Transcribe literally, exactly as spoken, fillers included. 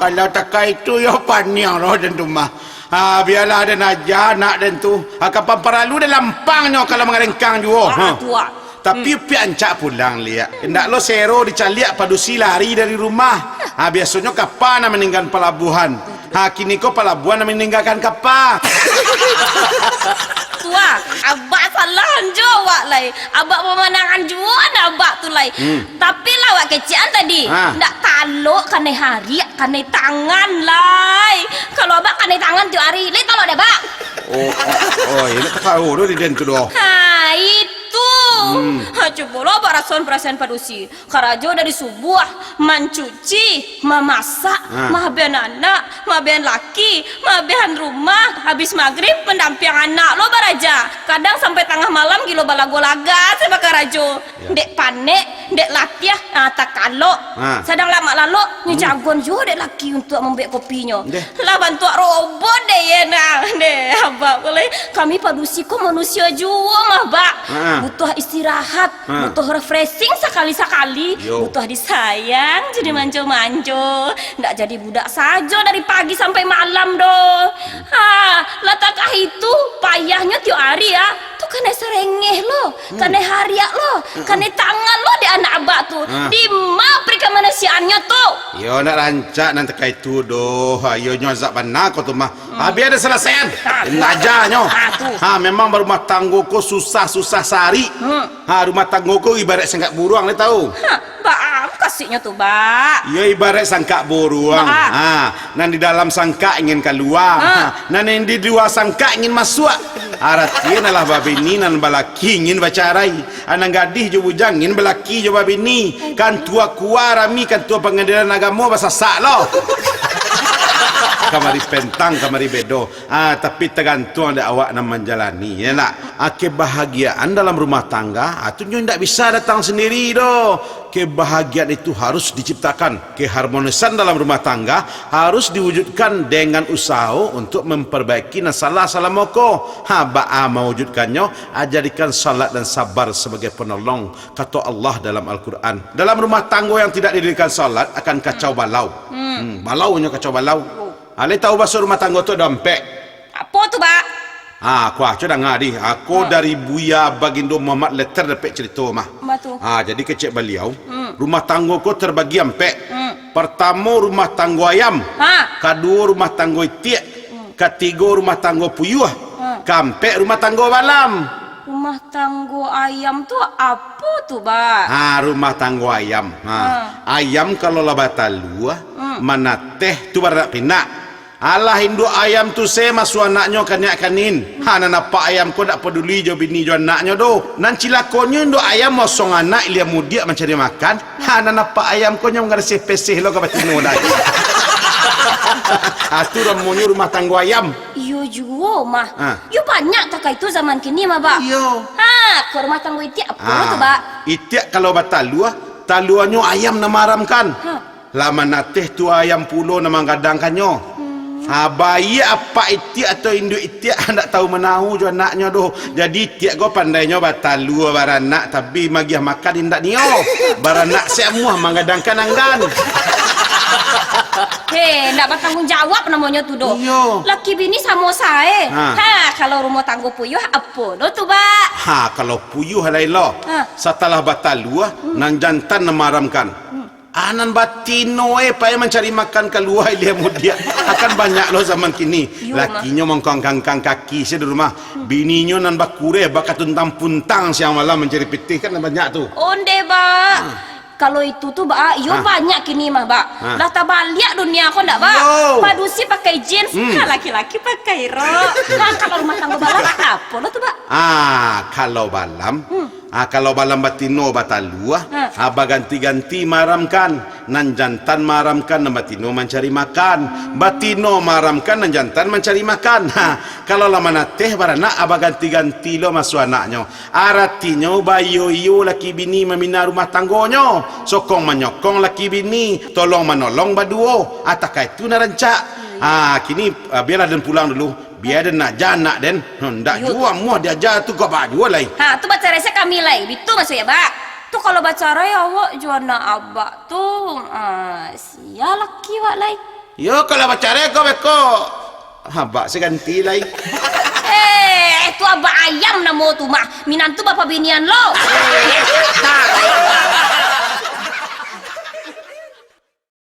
Kalau takai tu, yo paniang roh den tu mah. Ha, bialah den aja anak den tu. Ha, kapan paralu den lampangnyo kalau mangarengkang juo. Ah, ha. Tu, ah. Tapi, hmm, piak ancak pulang liak. Indak lo sero dicaliak padusi lari dari rumah. Ha, biasonyo kapa nan maninggakan palabuahan. Ha, kini ko palabuahan nan maninggakan kapa. Tu ah, abak salah jo awak lai. Abak pamandangan juo an abak tu lai. Hmm. Tapi lah awak kecekan tadi. Ha. Ndak talok kanai hariak, kanai tangan lai. Kalau abak kanai tangan tiok ari, lai talok dek abak. Oh, oh, oh, iyo, ndak tahu doh di den tu doh. Ha, itu. Hmm. Ha, cubolah abak rasoan parasaan padusi. Karajo dari subuah, mancuci, mamasak, ah, maabihan anak, maabihan laki, maabihan rumah, habis magrib mandampiang anak lo baraja. Kadang sampai tangah malam gilo balago laga se bakarajo. Ya. Dek panek, dek latiah, ah, takalok. Ah. Sadang lamak lalok, nyo, hmm, jagon juo dek laki untuak mambuek kopinyo. Deh. Lah bantuak robot deh ye nah. Deh, abak ko lai. Kami padusi ko manusia juo mah, Bak. Ah. Butuh istirahat. Ha. Butuh refreshing sakali-sakali, yo, butuh disayang, jadi manjo-manjo. Ndak jadi budak sajo dari pagi sampai malam doh. Ha, lah takah itu, payahnyo tiok ari, ah. Tu kanai sarengeh lo, hmm, kanai hariak lo, hmm, kanai tangan lo di anak abak tu. Ha. Di ma perikamanusiaannyo tu? Yo, ndak rancak nan takah itu doh. Ha, yo nyo azab bana ko tu mah. Hmm. Habis ado salasaian. Ha. Lajanyo. Ha, tu. Ha, memang barumah tanggo ko susah-susah sari. Hmm. Ha, rumah tanggo ko ibarat sangkak buruang, lai tahu? Ha, baa kasihnya tu, Bak? Iyo, ibarat sangkak buruang. Baa? Ha, nan di dalam sangkak ingin kalua. Ha. Ha, nan di lua sangkak ingin masuak. Aratinyo lah babini nan balaki ingin bacarai. Nan gadih jo bujang ingin balaki jo babini. Kan tua kua rami, kan tua pangadilan agamo basasak lo. Kamari pentang, kamari bedo. Ah, tapi tagantuang dek awak nan manjalani, yo ndak? Ah, kebahagiaan dalam rumah tangga, ah, tu nyo indak bisa datang sandiri doh. Kebahagiaan itu harus diciptakan. Keharmonisan dalam rumah tangga harus diwujudkan dengan usaho untuk memperbaiki nan salah salamo ko. Ha, baa mawujudkannyo? Ah, jadikan salat dan sabar sebagai penolong, kato Allah dalam Al-Quran. Dalam rumah tanggo yang tidak didirikan salat akan kacau balau. Hmm. Hmm, balau nyo kacau balau. Alai tahu baso rumah tanggo tu ado ampek. Apo tu, Bak? Ha, kuah, cubo danga dih. Aku, ha, dari Buya Bagindo Muhammad Letter dapek carito mah. Apo tu? Ha, jadi kecek baliau, hmm, rumah tanggo ko terbagi ampek. Hmm. Pertamo rumah tanggo ayam. Ha. Kaduo rumah tanggo itiak. Hmm. Katigo rumah tanggo puyuah. Ha. Kaampek rumah tanggo balam. Rumah tanggo ayam tu apo tu, Bak? Ha, rumah tanggo ayam. Ha. Ha. Ayam kalau lah batalua, hmm, manateh tu baranak pinak. Alah induak ayam tu se masuak anaknyo kaniak kanin. Ha, nan apak ayam ko dak paduli jo bini jo anaknyo doh. Nan cilakonyo induak ayam maosong anak ilia mudiak mancari makan. Ha, nan apak ayam ko nyo mangarasih peseh lo ka batino lai. Ha, tu namonyo rumah tanggo ayam. Iyo juo mah. Ha. Yo banyak takah itu zaman kini mah, Bak. Iyo. Ha, ko rumah tanggo itiak apo tu, Bak? Itiak kalau batalua, taluanyo ayam nan maaramkan. Ha. Lah manateh tu ayam pulo nan manggadangkannyo. Hmm. Ha, baiak apak itiak atau induak itiak, ndak tahu manahu jo anaknyo doh. Jadi itiak ko pandainyo batalua baranak, tapi magiah makan indak nio. Baranak se amuah manggadangkan anggan. He, ndak batanggung jawab namonyo tu doh. Iyo. Laki bini samo sae. Ha. Ha, kalau rumah tanggo puyuah, apo doh tu, Bak? Ha, kalau puyuah lain lo. Ha. Satalah batalua, hmm, nan jantan nan maaramkan. Hmm. Ah, nan batino, eh, pai mancari makan kalua ilia mudiak. Akan banyak lo zaman kini. Iyo, mah. Lakinyo mangkangkang kaki se di rumah. Hmm. Bininyo nan bakureh bakatuntang puntang siang malam mancari pitih, kan banyak tu. Onde, Bak. Hmm. Kalau itu tu, Bak, iyo, ha, banyak kini mah, Bak. Ha. Lah tabaliak dunia ko ndak, Bak? Yo. Padusi pakai jeans, hmm, ha, laki-laki pakai rok. Ha, kalau rumah tanggo balam, apo lo tu, Bak? Ah, kalau balam, hmm. Ah, kalau balam batino batalua, ha, ah, baganti-ganti maaramkan. Nan jantan maaramkan, nan batino mancari makan. Batino maaramkan, nan jantan mancari makan. Ha, kalau lah manateh baranak, ah, baganti-ganti lo masuak anaknyo. Aratinyo, baiyo-iyo laki bini mamina rumah tanggonyo. Sokong manyokong laki bini, tolong manolong baduo. Ah, takah itu nan rancak. Ah, kini, ah, bialah den pulang dulu. Bia den nak ja anak den. Hmm, ndak juo amuah diaja tu, kok baa juo lai. Ha, tu bacarai se kami lai. Bitu mukasuiknyo, Bak? Tu kalau bacarai awak jo anak abak tu, ah, sia laki wak lai. Yo, kalau bacarai ko beko, abak se ganti lai. Eh, tu abak ayam namo tu mah. Minantu bapabinian lo.